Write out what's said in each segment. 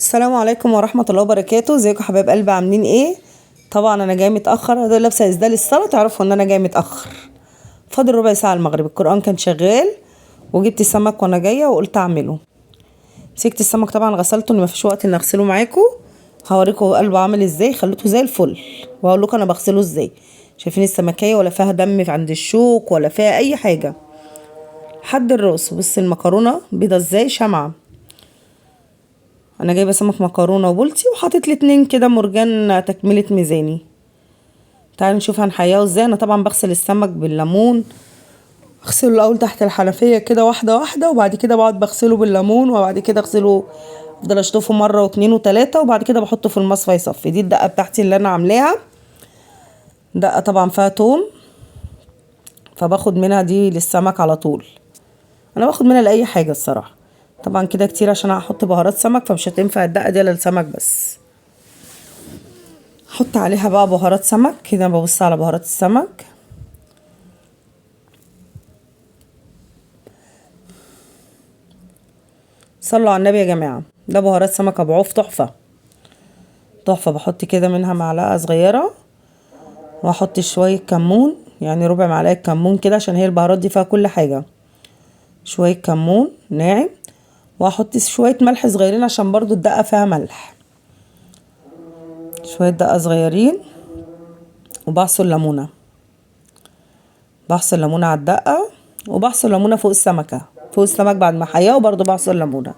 السلام عليكم ورحمة الله وبركاته. ازيكم حبايب قلبي، عاملين ايه؟ طبعا انا جاية متاخر، ده لابسه اسدال الصلاة، تعرفوا ان انا جاية متاخر، فاضل ربع ساعة المغرب، القران كان شغال وجبت السمك وانا جاية وقلت اعمله. مسكت السمك طبعا غسلته، ان مفيش وقت ان اغسله معاكم، هوريكم قلبه عامل ازاي، خليته زي الفل وهقول لكم انا بغسله ازاي. شايفين السمكيه ولا فيها دم عند الشوك ولا فيها اي حاجة لحد الراس. بص المكرونه بيضة ازاي، شمعة. انا جايبه سمك مكرونه وبولتي وحاطط الاتنين كده مرجان تكمله ميزاني. تعالوا نشوف هنحياه ازاي. انا طبعا بغسل السمك بالليمون، اغسله الاول تحت الحنفية كده واحدة واحدة، وبعد كده بقعد بغسله بالليمون، وبعد كده اغسله افضل اشطفه مرة واتنين وتلاتة، وبعد كده بحطه في المصفى يصفي. دي الدقة بتاعتي اللي انا عاملاها، دقه طبعا فيها توم، فباخد منها دي للسمك على طول. انا باخد منها لاي حاجة الصراحة، طبعا كده كتير عشان هحط بهارات سمك، فمش هتنفع الدقة دي للسمك بس. احط عليها بقى بهارات سمك كده، ببص على بهارات السمك. صلوا على النبي يا جماعة، ده بهارات سمك ابو عوف تحفة تحفة. بحط كده منها معلقه صغيرة، واحط شوية كمون، يعني ربع معلقه كمون كده عشان هي البهارات دي فيها كل حاجة، شوية كمون ناعم، واحط شوية ملح صغيرين عشان برضو الدقة فيها ملح، شوية دقه صغيرين. وبعصر ليمونه، بعصر ليمونه على الدقة، وبعصر ليمونه فوق السمكة، فوق السمك بعد ما احياه، وبرضو بعصر ليمونه،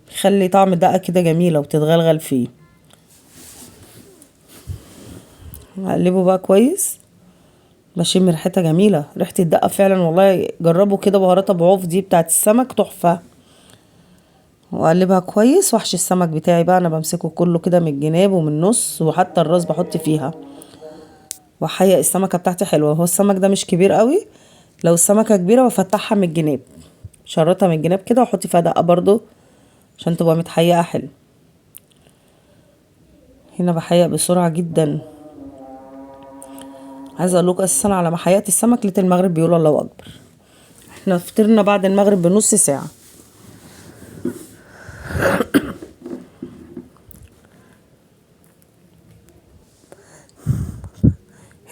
بيخلي طعم الدقة كده جميلة وبتتغلغل فيه. هقلبه بقى كويس، بشم ريحتها جميلة، ريحه الدقة فعلا والله. جربوا كده بهارات ابو عوف دي بتاعت السمك تحفة. واقلبها كويس واحشي السمك بتاعي بقى، انا بمسكه كله كده من الجناب ومن النص، وحتى الراس بحط فيها، واحيق السمكة بتاعتي حلوة. هو السمك ده مش كبير قوي، لو السمكة كبيرة بفتحها من الجناب، شرطها من الجناب كده، واحط فيها دقه برضو عشان تبقى متحيقه حلو. هنا بحيق بسرعة جدا، عايزه اقول لكم اساسا على ما حيقت السمك لقيت المغرب بيقول الله اكبر. احنا فطرنا بعد المغرب بنص ساعة.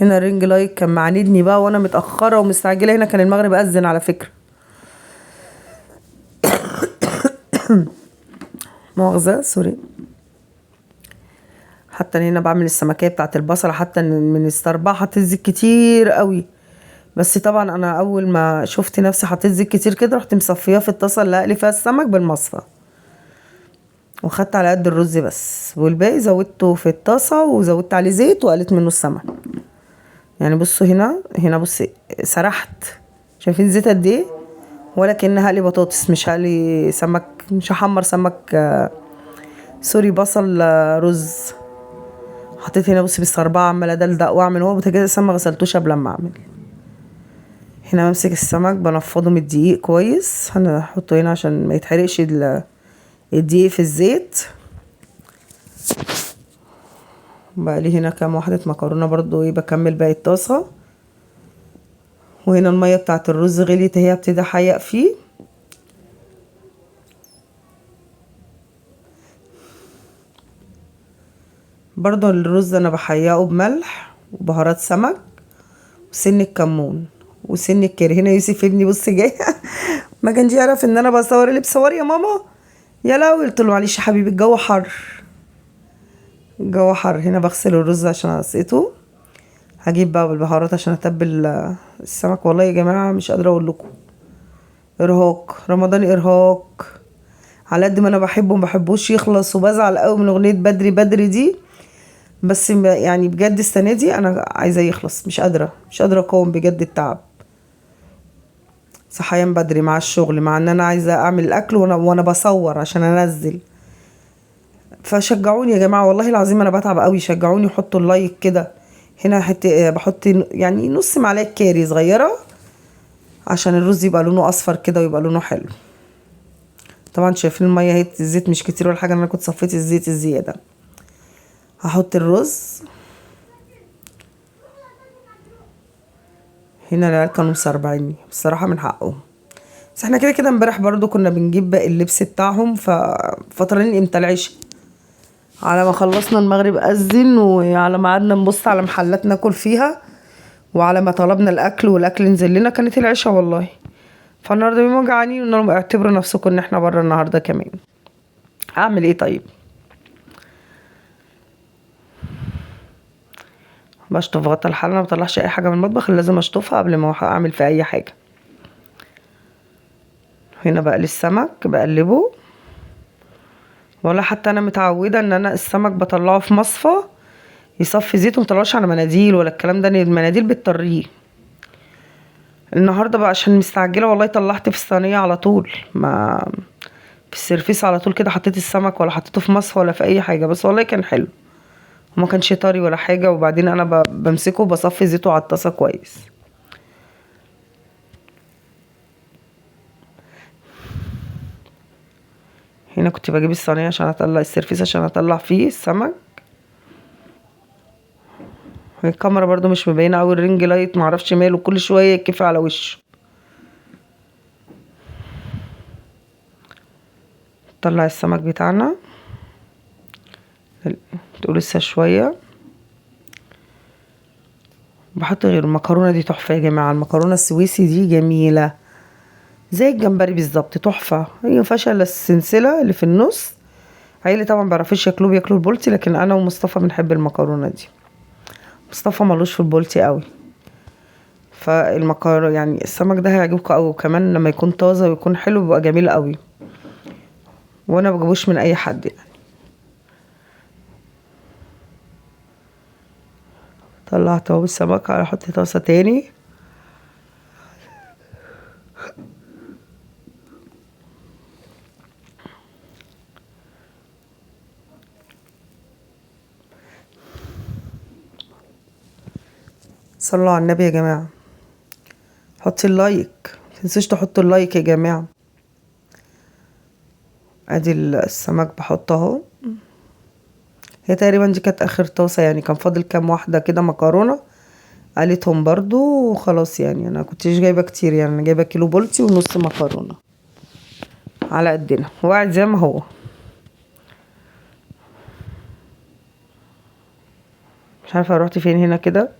هنا ال ring light كان معاندني بقى وانا متاخرة ومستعجله، هنا كان المغرب اذن على فكرة، مؤاخذة sorry. حتى هنا بعمل السمكيه بتاعت البصله، حتى من السربعه حطيت زيت كتير قوي، بس طبعا انا اول ما شفت نفسي حطيت زيت كتير كده رحت مصفياه في الطاسه اللي اقلي فيها السمك بالمصفى، وخدت على قد الرز بس، والباقي زودته في الطاسه وزودت عليه زيت وقليت منه السمك. يعني بصوا هنا، هنا بصي سرحت، شايفين زيت قد ايه؟ ولا كأن هقلي بطاطس، مش هقلي سمك، مش هحمر سمك، سوري بصل رز. حطيت هنا بصي بالسربعه عماله ادلدق واعمل، هو بوتاجاز اصلا ما غسلتوش قبل ما اعمل. هنا بمسك السمك بنفضه من الدقيق كويس، انا هحطه هنا عشان ما يتحرقش الدقيق في الزيت. بقى هنا كام واحدة مكرونه برضو ايه، بكمل باقي الطاسه. وهنا المية بتاعت الرز غليت اهي، ابتدي احيق فيه. برضو الرز انا بحيقه بملح وبهارات سمك وسن الكمون وسن الكاري. هنا يوسف ابني بص جاي ما كانش يعرف ان انا بصور، اللي بصور يا ماما يا لهوي، قلت له معلش يا حبيبي الجو حر، الجو حر. هنا بغسل الرز عشان اسقطه، هجيب بقى بالبهارات عشان اتبل السمك. والله يا جماعة مش قادرة اقول لكم، ارهاق رمضان، ارهاق. على قد ما انا بحبه ما بحبوش يخلص، وبزعل قوي من اغنية بدري بدري دي، بس يعني بجد السنة دي انا عايزه يخلص، مش قادرة، مش قادرة اقاوم بجد التعب. صحيان بدري مع الشغل، مع ان انا عايزه اعمل الاكل وانا بصور عشان انزل. فشجعوني يا جماعة والله العظيم انا بتعب قوي، شجعوني وحطوا ال like كده. هنا حتة بحط يعني نص معلقه كاري صغيرة عشان الرز يبقى لونه اصفر كده ويبقى لونه حلو. طبعا شايفين المية اهي، الزيت مش كتير ولا حاجة، انا كنت صفيت الزيت الزيادة. هحط الرز هنا. العيال كانوا مسربعيني بصراحة، من حقهم، بس احنا كده كده امبارح برضو كنا بنجيب باقي اللبس بتاعهم، ففطرين امتى العشاء، على ما خلصنا المغرب أذن، وعلى ما قعدنا نبص على محلات ناكل فيها، وعلى ما طلبنا الاكل والاكل نزل لنا كانت العشاء والله. فالنهارده بيبقوا جعانين، قلنا لهم اعتبروا نفسكم ان احنا بره النهارده كمان. اعمل ايه طيب؟ بشطف غطا الحلة، ما بطلعش اي حاجة من المطبخ، لازم اشطفها قبل ما اعمل في اي حاجة. هنا بقلي السمك بقلبه، ولا حتى انا متعوده ان انا السمك بطلعه في مصفى يصفي زيته، مطلعوش على مناديل ولا الكلام ده، المناديل بتطريه. النهارده بقى عشان مستعجلة والله طلعت في الصينية على طول، ما في السيرفيس على طول كده حطيت السمك، ولا حطيته في مصفى ولا في اي حاجة، بس والله كان حلو وما كانش طري ولا حاجة. وبعدين انا بمسكه وبصفي زيته على الطاسه كويس. هنا كنت بجيب الصينية عشان اطلع السيرفيس، عشان اطلع فيه السمك. الكاميرا برضو مش مبينة قوي، ال ring light معرفش ماله، كل شوية يتكفي على وشه. طلع السمك بتاعنا، تقول لسه شوية. بحط غير المكرونه دي تحفة يا جماعة، المكرونه السويسي دي جميلة زي الجمبري بالظبط، تحفة. هي مفيهاش الا السلسلة اللي في النص، عيالي طبعا مبيعرفوش ياكلوه، بياكلوا البولتي، لكن انا ومصطفى بنحب المكرونه دي. مصطفى ملوش في البولتي قوي، فالمكرونه يعني السمك ده هيعجبكم قوي، وكمان لما يكون طازة ويكون حلو بيبقى جميل قوي، وانا مبجيبوش من اي حد يعني. طلعت اهو السمك، هحط طاسه تاني. صلوا على النبي يا جماعة، حطي ال like، متنسوش تحطوا ال like يا جماعة. ادي السمك بحطه اهو. هي تقريبا دي كانت اخر طاسه يعني، كان فاضل كام واحدة كده مكرونه قالتهم برضو وخلاص يعني. انا كنتش جايبه كتير يعني، انا جايبه كيلو بولتي ونص مكرونه على قدنا، وقعد زي ما هو. مش عارفه روحت فين هنا كده.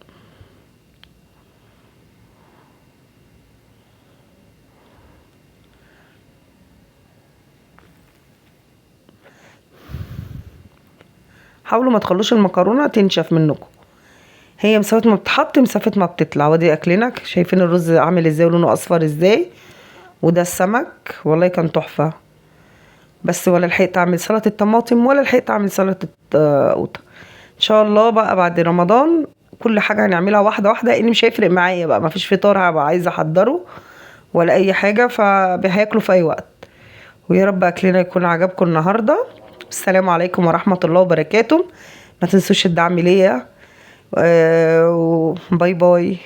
حاولوا ما تخلوش المكرونه تنشف منكم، هي مسافة ما بتحط مسافة ما بتطلع. وادي اكلنا، شايفين الرز عامل ازاي ولونه اصفر ازاي، وده السمك والله كان تحفة. بس ولا لحقت اعمل سلطة طماطم ولا لحقت اعمل سلطة قوطه. ان شاء الله بقى بعد رمضان كل حاجة هنعملها واحدة واحدة، لان مش هيفرق معايا بقى، ما فيش فطار هبقى عايزه احضره ولا اي حاجة، فهياكلوا في اي وقت. ويا رب اكلنا يكون عجبكم النهارده. السلام عليكم ورحمة الله وبركاته. ما تنسوش الدعم ليا، bye bye.